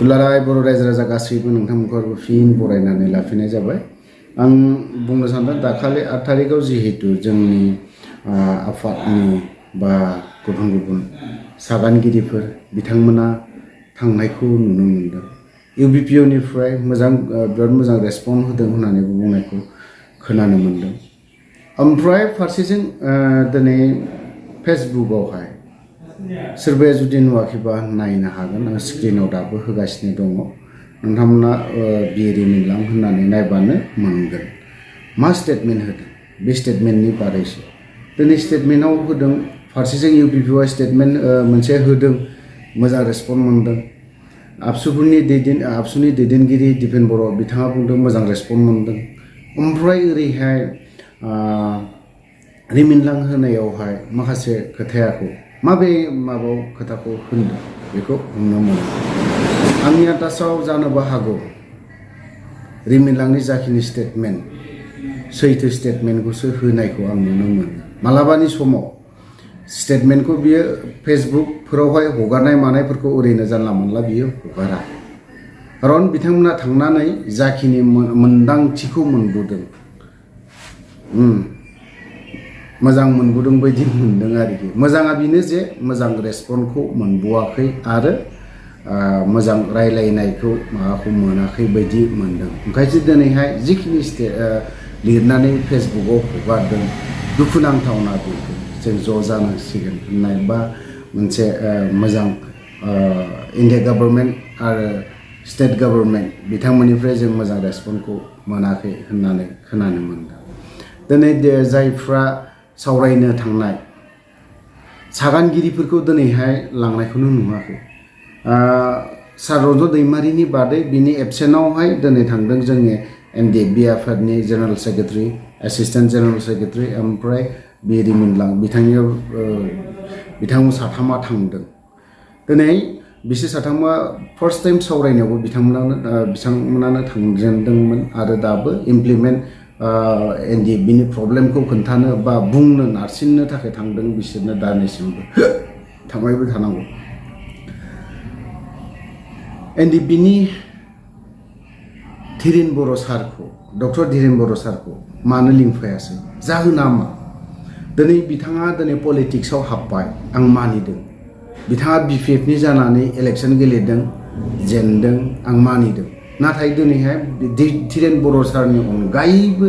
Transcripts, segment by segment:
दुलाराय बर' रायजो राजा गासैबो नोंथांमोनखौ फिन बरायनानै लाफिननाय जाबाय। आं बुंनो सानदों दाखालि 8 थारिखआव जिहेतु जोंनि आफादनि बा गुबुन गुबुन सागानगिरिफोर बिथांमोना थांनायखौ नुनो मोनदों। UBPO निफ्राय बिराद मोजां रेसपन्स होदों होननानै बुंनायखौ खोनानो मोनदों। ओमफ्राय फारसेजों दिनै फेसबुकआवहाय सोरबाया जुदि नुवाखैबा नायनो हागोन। आं स्क्रिनाव दाबो होगासिनो दङ। नोंथांमोना बिएरि मिलां होननानै नायबानो मोनगोन। मा स्टेटमेन्ट होदों बे स्टेटमेन्टनि बारैसो दिनै स्टेटमेन्टआव होदों। फारसेजों UBPO स्टेटमेन्ट मोनसे होदों, मोजां रेसपन्स मोनदों। आबसुनि दैदेनगिरि दिपेन बर' बिथाङा बुंदों मोजां रेसपन्स मोनदों। ओमफ्राय ओरैहाय रिमिनलां होनायावहाय माखासे खोथायाखौ माबे माबायाव खोथाखौ होनदों बेखौ नुनो मोनो। आंनि आन्दासाव जानोबो हागौ रिमिनलांनि जाखिनि स्टेटमेन्ट सैथो स्टेटमेन्टखौसो होनायखौ आं नुनो मोनो। मालाबानि समाव स्टेटमेन्टखौ बियो फेसबुकफोरावहाय हगारनाय मानायफोरखौ ओरैनो जानला मोनला बियो हगारा। खारन बिथांमोना थांनानै जाखिनि मोन्दांथिखौ मोनबोदों मोजां मोनबोदों बायदि मोनदों आरोखि। मोजाङा बेनो जे मोजां रेसपन्सखौ मोनबोआखै आरो मोजां रायलायनायखौ माबाखौ मोनाखै बायदि मोनदों। ओंखायसो दिनैहाय जिखिनि लिरनानै फेसबुकआव हगारदों दुखुनांथावना बेखौ जों ज' जानांसिगोन होननाय बा मोनसे मोजां इन्डिया गभर्नमेन्ट आरो स्टेट गभर्नमेन्ट बिथांमोननिफ्राय जों मोजां रेसपन्सखौ मोनाखै होननानै खोनानो मोनदों। दिनै जायफ्रा सावरायनो थांनाय सागानगिरिफोरखौ दिनैहाय लांनायखौनो नुवाखै। सार रन्जन दैमारिनि बादै बिनि एबसेन्टआवहाय दिनै थांदों जोंनि ndfb आफादनि general secretary, assistant general secretary, ओमफ्राय बिएरि मिलां बिथांमोन साथामा थांदों। दिनै बिसोर साथामा फार्स्ट टाइम सावरायनायावबो बिथांमोनानो थांजेनदोंमोन आरो दाबो इमप्लिमेन्ट ndfbनि प्रब्लेमखौ खोन्थानो बा बुंनो नारसिननो थाखाय थांदों बिसोरनो दानिसिमबो थांबायबो थानांगौ। ndfbनि धीरेन बर' सारखौ डक्टर धीरेन बर' सारखौ मानो लिंफायासै? जाहोना मा? दिनै बिथाङा पलिटिक्सआव हाबबाय, आं मानिदों। बिथाङा BPFनि जानानै इलेक्सन गेलेदों, जेनदों, आं मानिदों। नाथाय दिनैहाय धीरेन बर' सारनि अनगायैबो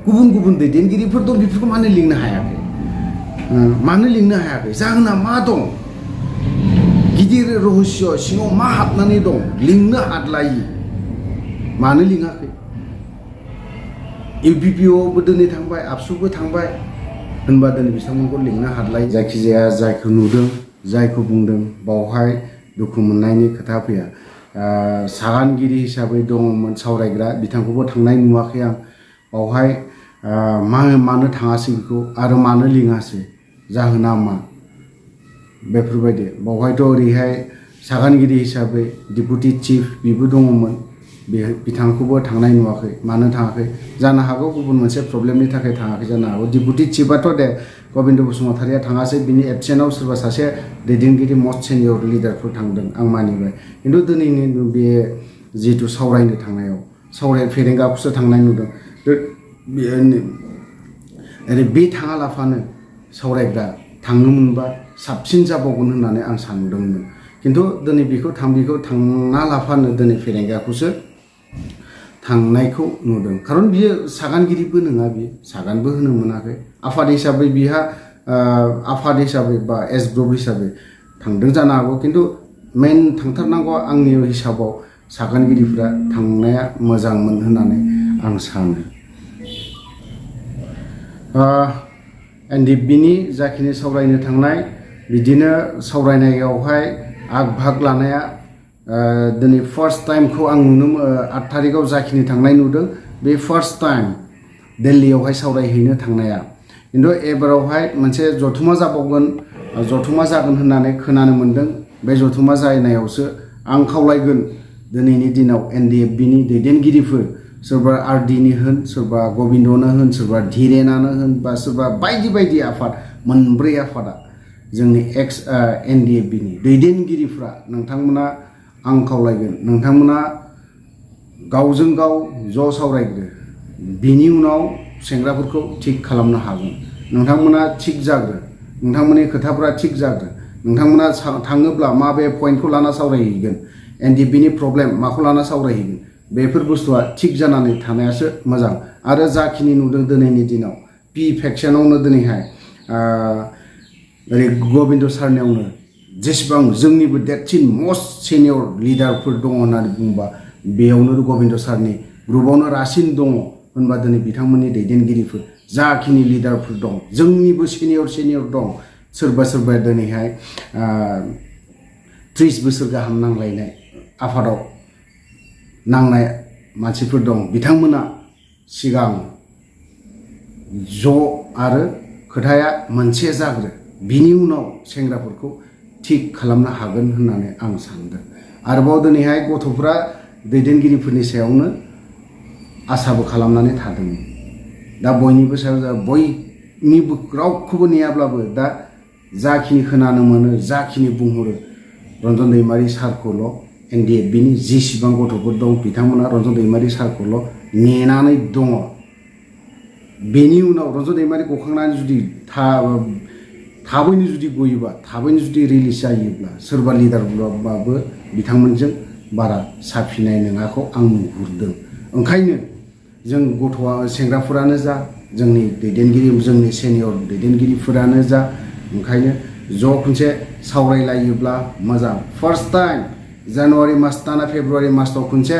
गुबुन गुबुन दैदेनगिरिफोर दं, बेफोरखौ मानो लिंनो हायाखै? मानो लिंनो हायाखै? जाहोना मा दं? गिदिर रहस्य सिङाव मा हाबनानै दं? लिंनो हाद्लायि मानो लिङाखै? UBPOआवबो दिनै थांबाय, आबसुबो थांबाय होनबा दिनै बिथांमोनखौ लिंनो हाद्लायि। जायखिजाया जायखौ नुदों, जायखौ बुंदों बावहाय दुखु मोननायनि खोथा फैया। सागानगिरि हिसाबै दङमोन सावरायग्रा, बिथांखौबो थांनाय नुवाखै आं। बावहाय मानो थाङासै बेखौ आरो मानो लिङासै? जाहोना मा? बेफोरबायदि बावहायथ' ओरैहाय सागानगिरि हिसाबै डिपुटि चिफ बेबो दङमोन, बिथांखौबो थांनाय नुवाखै। मानो थाङाखै? जानो हागौ गुबुन मोनसे प्रब्लेमनि थाखाय थाङाखै जानो हागौ। डिपुटि चिफआथ' दे गबिन्द बसुमतारिया थाङासै, बिनि एबसेन्टआव सोरबा सासे दैदेनगिरि मस्ट सिनियर लिडारफोर थांदों, आं मानिबाय। खिन्थु दिनैनि बे जिहेतु सावरायनो थांनायाव फेरेंगाखौसो थांनाय नुदों। बे थाङालाफानो सावरायग्रा थांनो मोनबा साबसिन जाबावगोन होननानै आं सानदोंमोन। खिन्थु दिनै बेखौ थाङा लाफानो दिनै फेरेंगाखौसो थांनायखौ नुदों। खारन बियो सागानगिरिबो नङा, बियो सागानबो होनो मोनाखै। आफाद हिसाबै बिहा आफाद हिसाबै बा एस ग्रुप हिसाबै थांदों जानो हागौ। खिन्थु मेन थांथारनांगौआ आंनि हिसाबाव सागानगिरिफ्रा थांनाया मोजांमोन होननानै आं सानो। ndfbनि जाखिनि सावरायनो थांनाय, बिदिनो सावरायनायावहाय आग भाग लानाया दिनै फार्स्ट टाइमखौ आं 8 थारिखआव जाखिनि थांनाय नुदों, बे फार्स्ट टाइम दिल्लीयावहाय सावरायहैनो थांनाया। खिन्थु एबारावहाय मोनसे जथुमा जागोन होननानै खोनानो मोनदों। बे जथुमा जानायावसो आं खावलायगोन दिनैनि दिनाव ndfbनि दैदेनगिरिफोर, सोरबा आरडिनि होन, सोरबा गबिन्दनो होन, सोरबा धीरेनानो होन, बा सोरबा बायदि बायदि आफाद, मोनब्रै आफादा जोंनि ndfbनि दैदेनगिरिफ्रा नोंथांमोना आं खावलायगोन नोंथांमोना गावजों गाव ज' सावरायग्रो बिनि उनाव सेंग्राफोरखौ थिग खालामनो हागोन नोंथांमोना थिग जाग्रो नोंथांमोननि खोथाफोरा थिग जाग्रो नोंथांमोना थाङोब्ला माबे पइन्टखौ लाना सावरायहैगोन एनडिएफबिनि प्रब्लेम माखौ लाना सावरायहैगोन बेफोर बुस्थुआ थिग जानानै थानायासो मोजां आरो जाखिनि नुदों दिनैनि दिनाव पि फेक्सनावनो दिनैहाय ओरै गबिन्द सारनियावनो जेसेबां जोंनिबो देरसिन मस्ट सिनियर लिडारफोर दङ होननानै बुंबा बेयावनो गबिन्द सारनि ग्रुपआवनो रासिन दङ होनबा दिनै बिथांमोननि दैदेनगिरिफोर जाखिनि लिडारफोर दं जोंनिबो सिनियर दं सोरबा दिनैहाय 30 बोसोर गाहाम नांलायनाय आफादाव नांनाय मानसिफोर दं बिथांमोना सिगां ज' आरो खोथाया मोनसे जाग्रो बिनि उनाव सेंग्राफोरखौ थिग खालामनो हागोन होननानै आं सानदों आरोबाव दिनैहाय गथ'फ्रा दैदेनगिरिफोरनि सायावनो आसाबो खालामनानै थादोंमोन दा बयनिबो सायाव बयनिबो रावखौबो नेयाब्लाबो दा जाखिनि खोनानो मोनो जाखिनि बुंहरो रन्जन दैमारि सारखौल' एनडिएफबिनि जेसेबां गथ'फोर दं बिथांमोना रन्जन दैमारि सारखौल' नेनानै दङ बेनि उनाव रन्जन दैमारि गखांनानै जुदि थाबैनो जुदि गयोबा थाबैनो जुदि रिलिज जायोब्ला सोरबा लिडारब्लाबो बिथांमोनजों बारा साफिनाय नङाखौ आं नुहुरदों ओंखायनो जों गथ'आ सेंग्राफोरानो जा जोंनि दैदेनगिरि जोंनि सिनियर दैदेनगिरिफोरानो जा ओंखायनो ज' खनसे सावरायलायोब्ला मोजां फार्स्ट टाइम जानुवारि मास दाना फेब्रुवारि मासाव खनसे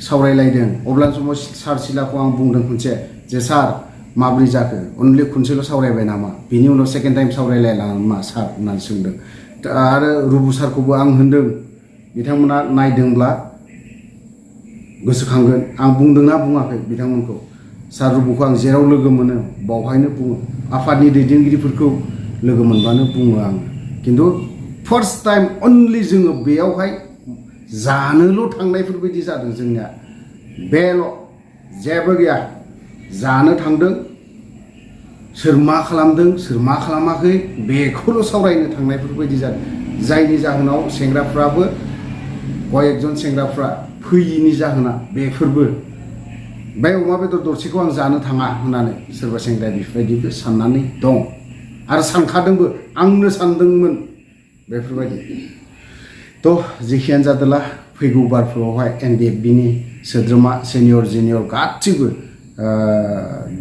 सावरायलायदों अब्ला समाव सार सिलाखौ आं बुंदों खनसे जे सार माब्रै जाखो अनलि खनसेल' सावरायबाय नामा बिनि उनाव सेकेन्ड टाइम सावरायलायला नामा सार होननानै सोंदों आरो रुबु सारखौबो आं होनदों बिथांमोना नायदोंब्ला गोसोखांगोन आं बुंदोंना बुङाखै बिथांमोनखौ सार रुबुखौ आं जेराव लोगो मोनो बावहायनो बुङो आफादनि दैदेनगिरिफोरखौ लोगो मोनबानो बुङो आङो खिन्थु फार्स्ट टाइम अनलि जोङो बेयावहाय जानोल' थांनायफोरबायदि जादों जोंनिया बेल' जेबो गैया जानो थांदों सोर मा खालामदों सोर मा खालामाखै बेखौल' सावरायनो थांनायफोरबायदि जादों जायनि जाहोनाव सेंग्राफ्राबो कयेकजन सेंग्राफ्रा फैयिनि जाहोना बेफोरबो बे अमा बेदर दरसेखौ आं जानो थाङा होननानै सोरबा सेंग्राया बेफोरबायदिबो साननानै दं आरो सानखादोंबो आंनो सानदोंमोन बेफोरबायदि थ' जेखियानो जादोला फैगौ बारफोरावहाय एनडिएफबिनि सोद्रोमा सिनियर जुनियर गासैबो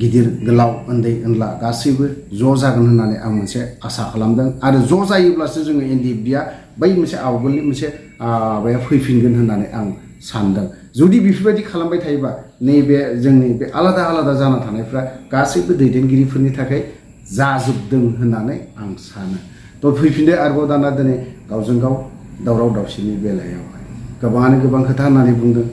गिदिर गोलाव उन्दै उनला गासैबो ज' जागोन होननानै आं मोनसे आसा खालामदों आरो ज' जायोब्लासो जोङो एनडिएफबिया बै मोनसे आवगोलनि मोनसे माबाया फैफिनगोन होननानै आं सानदों जुदि बेफोरबायदि खालामबाय थायोबा नैबे जोंनि बे आलादा आलादा जाना थानायफ्रा गासैबो दैदेनगिरिफोरनि थाखाय जाजोबदों होननानै आं सानो थ' फैफिनदो आरोबाव दाना दिनै गावजों गाव दावराव दावसिनि बेलायावहाय गोबाङानो गोबां खोथा होननानै बुंदों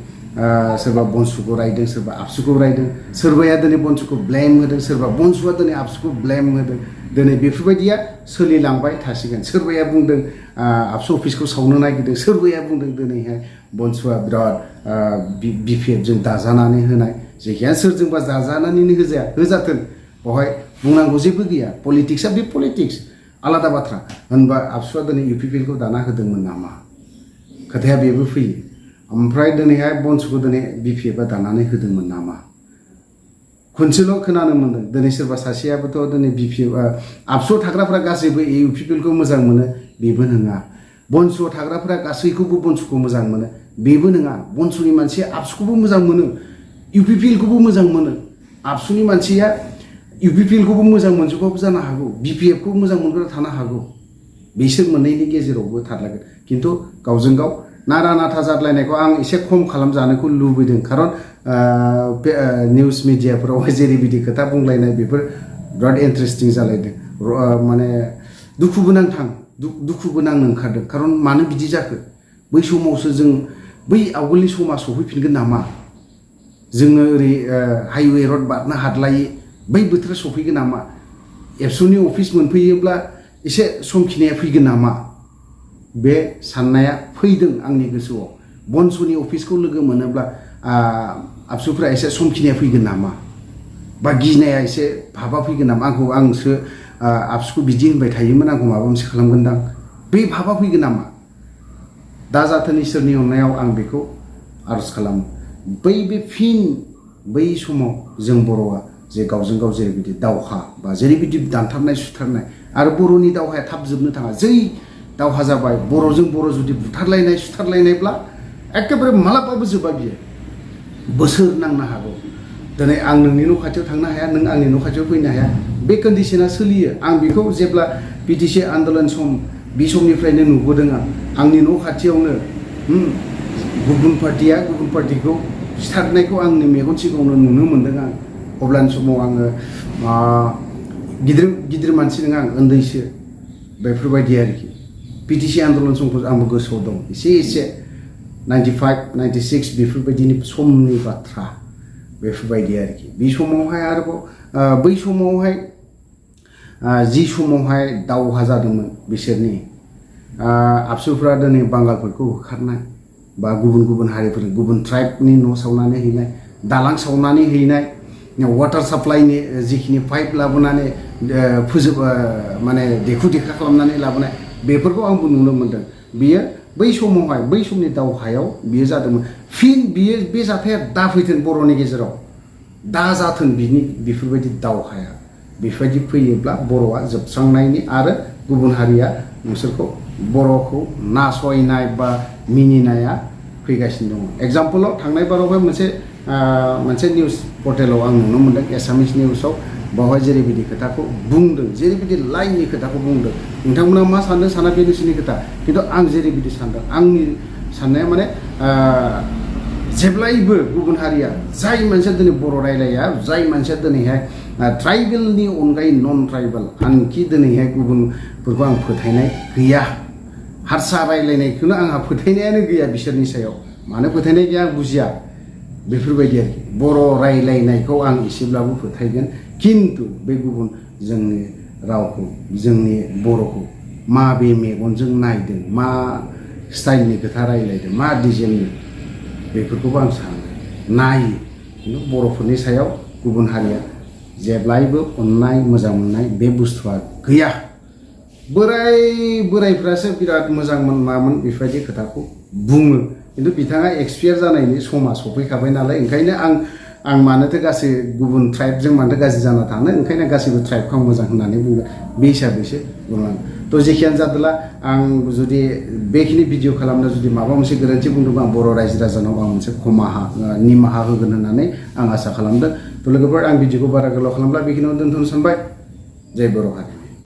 सोरबा बनसुखौ रायदों सोरबा आबसुखौ रायदों सोरबाया दिनै बनसुखौ ब्लेम होदों सोरबा बनसुआ दिनै आबसुखौ ब्लेम होदों दिनै बेफोरबायदिया सोलिलांबाय थासिगोन सोरबाया बुंदों आबसु अफिसखौ सावनो नागिरदों सोरबाया बुंदों दिनैहाय बनसुआ बिराद बिपिएफजों दाजानानै होनाय जायखिया सोरजोंबा दाजानानैनो होजाथों बेवहाय बुंनांगौ जेबो गैया पलिटिक्सआ बे पलिटिक्स आलादा बाथ्रा होनबा आबसुआ दिनै इउपिपिएलखौ दाना होदोंमोन नामा खोथाया बेबो फैयो ओमफ्राय दिनैहाय बनसुखौ दिनै बिपिएफआ दानानै होदोंमोन नामा खनसेल' खोनानो मोनदों दिनै सोरबा सासेयाबोथ' दिनै बिपिएफ आबसुआव थाग्राफ्रा गासैबो इउपिपिएलखौ मोजां मोनो बेबो नङा बनसुआव थाग्राफ्रा गासैखौबो बनसुखौ मोजां मोनो बेबो नङा बनसुनि मानसिया आबसुखौबो मोजां मोनो इउपिपिएलखौबो मोजां मोनो आबसुनि मानसिया इउपिपिएलखौबो मोजां मोनजोबाबो जानो हागौ बिपिएफखौ मोजां मोनग्रा थानो हागौ बिसोर मोननैनि गेजेरावबो थारलागोन खिन्थु गावजों गाव नारा नाथा जादलायनायखौ आं एसे खम खालामजानोखौ लुबैदों खारन निउस मिडियाफोरावहाय जेरैबायदि खोथा बुंलायनाय बेफोर बिराद इन्टारेस्टिं जालायदों माने दुखुबो नांनो ओंखारदों खारन मानो बिदि जाखो बै समावसो जों बै आवगोलनि समा सफैफिनगोन नामा जोङो ओरै हाइवे रड बारनो हादलायै बै बोथोरा सफैगोन नामा एबसुनि अफिस मोनफैयोब्ला एसे समखिनाया फैगोन नामा बे साननाया फैदों आंनि गोसोआव बनसुनि अफिसखौ लोगो मोनोब्ला आबसुफ्रा एसे समखिनाया फैगोन नामा बा गिनाया एसे भाबा फैगोन नामा आंसो आबसुखौ बिदि होनबाय थायोमोन आंखौ माबा मोनसे खालामगोनदां बे भाबा फैगोन नामा दा जाथों इसोरनि अननायाव आं बेखौ आरज खालामो बे फिन बै समाव जों बर'आ जे गावजों गाव जेरैबायदि दावहा बा जेरैबायदि दानथारनाय सुथारनाय आरो बर'नि दावहाया थाब जोबनो थाङा जै दावहा जाबाय बर'जों बर' जुदि बुथारलायनाय सुथारलायनायब्ला एखेबारे मालाबाबो जोबा बियो बोसोर नांनो हागौ दिनै आं नोंनि न' खाथियाव थांनो हाया नों आंनि न' खाथियाव फैनो हाया बे कन्डिशना सोलियो आं बेखौ जेब्ला बिटिसि आन्दलन सम बे समनिफ्रायनो नुबोदों आंनि न' खाथियावनो गुबुन पार्टिया गुबुन पार्टिखौ सिथारनायखौ आंनि मेगन सिगाङावनो नुनो मोन्दों आं अब्लानि समाव आङो गिदिर मानसि नङा आं उन्दैसो बेफोरबायदि आरोखि बिटिसि आन्दलन समखौ आंबो गोसोआव दं एसे 95, 96 बेफोरबायदिनि समनि बाथ्रा बेफोरबायदि आरोखि बे समावहाय आरोबाव बै समावहाय जि समावहाय दावहा जादोंमोन बिसोरनि आबसुफ्रा दिनै बांगालफोरखौ होखारनाय बा गुबुन गुबुन हारिफोर गुबुन ट्राइबनि न' सावनानै हैनाय दालां सावनानै हैनाय वाटार साप्लाइनि जिखिनि पाइप लाबोनानै माने देखु देखा खालामनानै लाबोनाय बेफोरखौ आंबो नुनो मोन्दों बियो बै समावहाय बै समनि दावहायाव बियो जादोंमोन फिन बियो बे जाथाया दा फैथों बर'नि गेजेराव दा जाथों बेफोरबायदि दावहाया बेफोरबायदि फैयोब्ला बर'आ जोबस्रांनायनि आरो गुबुन हारिया नोंसोरखौ बर'खौ नासयनाय बा मिनिनाया फैगासिनो दङ एग्जाम्पलाव थांनाय बारावहाय मोनसे निउस पर्टेलाव आं नुनो मोन्दों एसामिस निउसाव बावहाय जेरैबायदि खोथाखौ बुंदों जेरैबायदि लाइननि खोथाखौ बुंदों नोंथांमोना मा सान्दों साना बे नोंसोरनि खोथा खिन्थु आं जेरैबायदि सान्दों आंनि साननाया माने जेब्लायबो गुबुन हारिया जाय मानसिया दिनै बर' रायलाया जाय मानसिया दिनैहाय ट्राइबेलनि अनगायै नन ट्राइबेल आंखि दिनैहाय गुबुनफोरखौ आं फोथायनाय गैया हारसा रायलायनायखौनो आंहा फोथायनायानो गैया बिसोरनि सायाव मानो फोथायनाय गैया आं बुजिया बेफोरबायदि आरोखि बर' रायलायनायखौ आं एसेब्लाबो फोथायगोन खिन्थु बे गुबुन जोंनि रावखौ जोंनि बर'खौ माबे मेगनजों नायदों मा स्टाइलनि खोथा रायलायदों मा डिजाइननि बेफोरखौबो आं सानो नायो खिन्थु बर'फोरनि सायाव गुबुन हारिया जेब्लायबो अननाय मोजां मोननाय बे बुस्थुआ गैया बोरायफ्रासो बिराद मोजांमोन मामोन बेफोरबायदि खोथाखौ बुङो खिन्थु बिथाङा एक्सपायार जानायनि समा सफैखाबाय नालाय ओंखायनो आं मानोथो गासै गुबुन ट्राइबजों मानोथो गाज्रि जाना थानो ओंखायनो गासैबो ट्राइबखौ आं मोजां होननानै बुङो बे हिसाबैसो बुंलाङो थ' जेखियानो जादोंला आं जुदि बेखिनि भिडिअ खालामनो जुदि माबा मोनसे गोरोन्थि बुंदोंबा आं बर' रायजो राजानाव आं मोनसे निमाहा होगोन होननानै आं आसा खालामदों थ' लोगोफोर आं भिडिअखौ बारा गोलाव खालामब्ला बेखिनियावनो दोनथ'नो सानबाय जय बर' हारि।